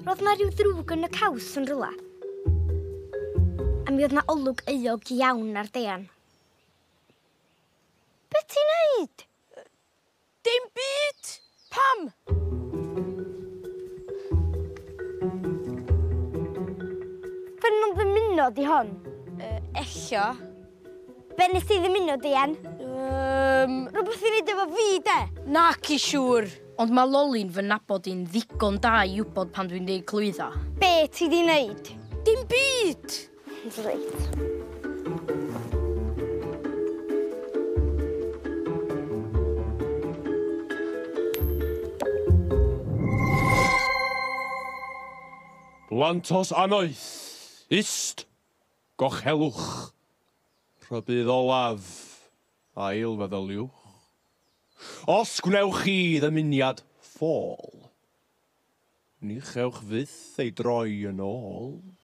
Roedd 'na rhyw ddrwg yn y caws yn rwla. A mi oedd 'na olwg euog iawn ar Deian. Be ti'n neud? Dim byd! Pam? Ffynnon ddymuno di hon. Ella. Be nes ti ddymuno, Deian? Rwbeth i neud efo fi, de? Naci siŵr. Ond mae Loli'n fy nabod i'n ddigon da i wybod pan dwi'n deud clwydda. Be ti di neud? Dim byd! Reit. Lantos annoeth, ist, gochelwch, rhybudd olaf, ail feddyliwch. Os gwnewch chi ddymuniad ffôl, ni chewch fyth ei droi yn ôl.